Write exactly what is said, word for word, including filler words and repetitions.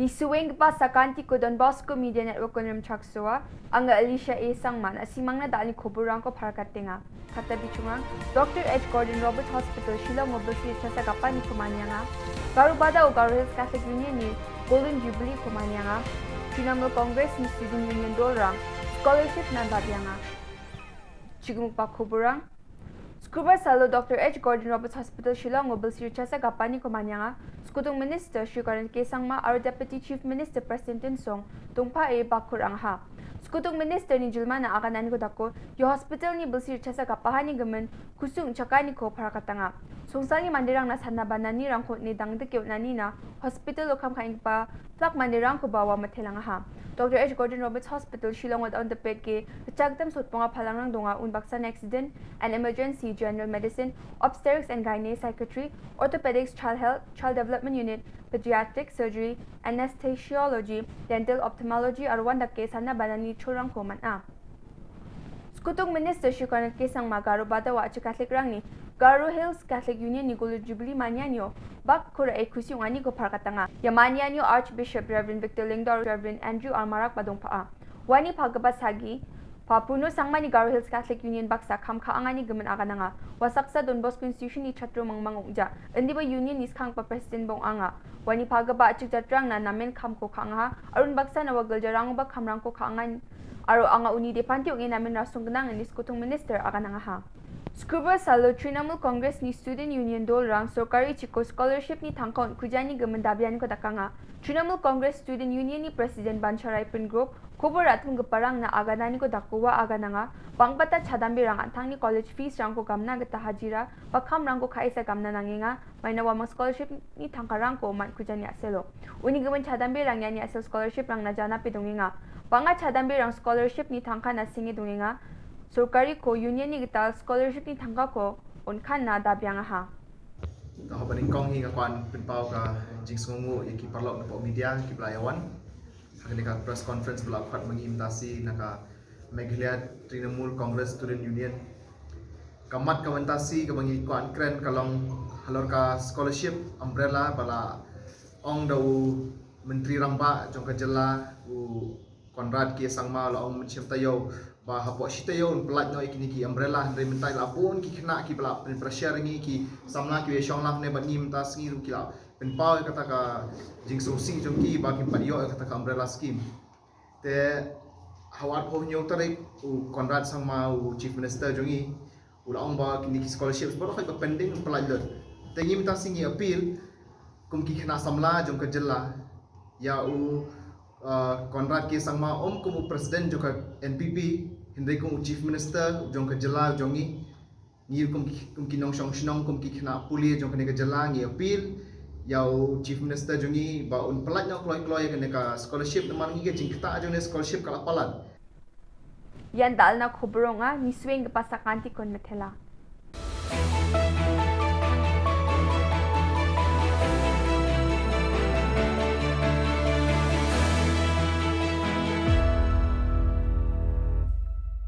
Ni suweng ba sakanti ko Don Bosco Media Network ko nrem chak soa, anga Alicia A Sangma, na simang na dal ni khubor rang ko phar katenga. Kata bichungang, Doctor H Gordon Roberts Hospital Shillong o bilsi chasa gapa ni kumanyanga. Garo Bada o Garo Hills Catholic Union ni Golden Jubilee kumanyanga. Trinamool Congress ni Student Union Dolrang scholarship na dabianga. Chigumuk pa khuburang. Scuba Salo Doctor H Gordon Roberts Hospital Shillong o bilsi chasa gapa ni kumanyanga. Skutung Minister Shri Conrad K Sangma aro Deputy Chief Minister Prestone Tynsong tungpa e bakur angha. Skutung Minister ni jilmana akan ani ko dako, yo hospital ni bilsi chasa gapa hani gemen kusung chaka ni ko parakatanga. Sungsang ni mandirang na sana banani rangkot ni dang deke nani na hospital o kam kain pa plak mandirang ko bawa matelang ha. Doctor H Gordon Roberts Hospital Shillong wat on the pet ke kechak tem sot ponga phalang rang donga un baksa accident and emergency, general medicine, obstetrics and gynae, psychiatry, orthopedics, child health, child development unit, pediatric surgery, anesthesiology, dental, ophthalmology, arwan dake sana banani churang ko man a. Skutung Minister Shri Conrad K Sangma Garo Bada wa chi Catholic rang ni Garo Hills Catholic Union ni Golden Jubilee manyanyo bak kura e kusi ungani ko parakatanga. Ya manyanyo Archbishop Reverend Victor Lyngdoh, Reverend Andrew R Marak badong pa a. Wani pagaba sagi pa Puno Sangma ni Garo Hills Catholic Union baksa kam ka angani gemen agananga. Wasaksa Don Bosco Institution ni chatro mangmang ungja. Indi ba union ni skang pa president bong anga. Wani pagaba achik jatrang na namen kam ko ka anga. Arun baksa na wagel jarang ba kam rang ko ka angan. Aro anga uni de panti ung namen rasung genang ni skutung minister agananga ha. Scuba Salo Trinamool Congress ni Student Union Dolrang sorkari chiko scholarship ni thangka un kujani gemen dabian ko dakanga. Trinamool Congress Student Union ni President Bancharai Pyngrop, khubor atum geparang na aganani ko dakuwa agananga, bang bata chadambi rang antang ni college fees rang ko gamna geta hajira, bakam rang ko kaisa gamna nangenga, maina wamang scholarship ni thangka rang ko man kujani aselo. Uni gemen chadambi rang yani asel scholarship rang na jana pidungenga. Banga chadambi rang scholarship ni thangka na singi dungenga. Sorkari ko union ni geta scholarship ni thangka ko unkhan na dabiang ha. Ka haba nyngkong hi nga kwan pynpaw ka jingsngewnguh ïa ki paralok na pok media ki bla ïa wan ha kane ka press conference bla khot mangi mynta si na ka Meghalaya Trinamool Congress Student Union. Ka mat ka mynta si ka bangi kwan kren ka long halor ka scholarship umbrella bala ong da u Menteri Rangbah jong ka jylla u Conrad K Sangma la ong mynshem taïew ba hapoh shi taïew un pynlait noh ïa kine ki umbrella hynrei mynta la bun ki khynnah ki ba la pynpressure ngi ki samla ki ba shong lang ne bad ngi mynta sngi ruh ki la pynpaw ïa kata ka jingsngewsih jong ki ba kim pat ïoh ïa kata ka umbrella scheme. Te ha arphew hynñiew tarik u Conrad Sangma u Chief Minister jong ngi u la ong ba kine ki scholarships ba la khoi ba pending pynlait lut. Te ngi mynta sngi ngi appeal kum ki khynnah samla jong ka jylla ïa u uh, Conrad K Sangma um kum u president jong ka N P P hynrei kum u chief minister jong ka jylla jong ngi. Ngi kum ki, kum ki nongshong shnong kum ki khynnah pule jong kane ka jylla ngi appeal ïa u chief minister jong ngi ba un pynlait noh kloi kloi ïa kane ka scholarship namar ngi ka jingktah jong ne scholarship ka la palat. Ïan dal na khubor nga ni swing ka pasak anti kon methela.